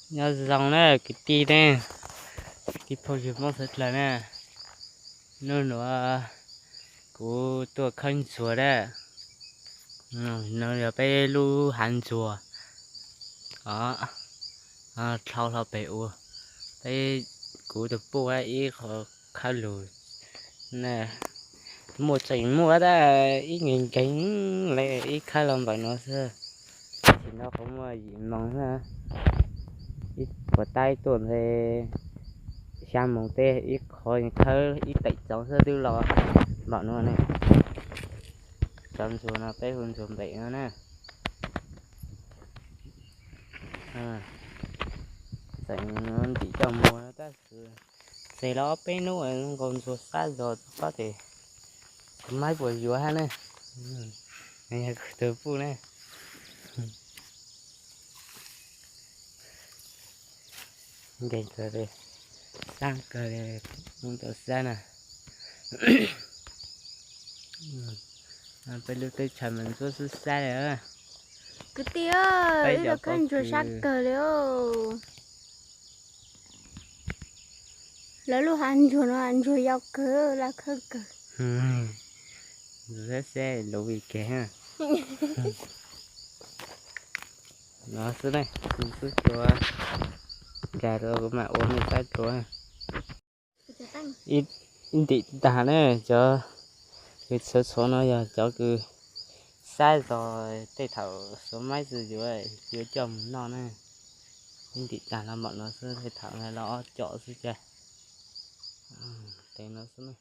Nyob zoo na kwv tij ne, kwv tij phooj ywg Hmoob sawv dlawg na. Nub nuav kuv tuaj khawb ntsuag na. No yog peb lub hav ntsuag. Dhau hlo pem ua, peb, kuv tus puj ib qho khawb lug. Muaj tseem muaj tab ib nkeeg nkeeg le ib khawb los npaum no xwb. Tam sim no qhov muaj yim moos xwb, ib puas tab tuaj nte xya moos teb ib qho khawb ib teem tsoov xwb twb los npaum no ne. Cov ntsuag no peb hu ntsuag npem no na. Tseem ntim coj mus tab sis txog los ob peb hnub nkaus ntsuag sab zog txog qab ces kuv maib puas yuav hab ne. Yog kuv tus puj ne. Nkeeg kawg li, sab kawg li, mus tau sab na. Peb lub teb chaws mas ntsuab xwb sab li. Kwv tij, peb ib cov khawb ntsuag sab kawg li. Lawv lub hav ntsuag no ntsuag yau kawg, laj khawb kawg. Ntsuag sab sab luv i ke. No xwb ne, xwb dua, nkag rau kuv mam ua nej saib dua. Ib ntim tag ne, cov kws txhuav txhuav no yog cov kws sab zog tej thaum xuav maib xwb yuav, yuav coj mus noj na. Ib ntim tag los npaum no xwb, tej thaum los ob com xwb cas. Tes no xwb na.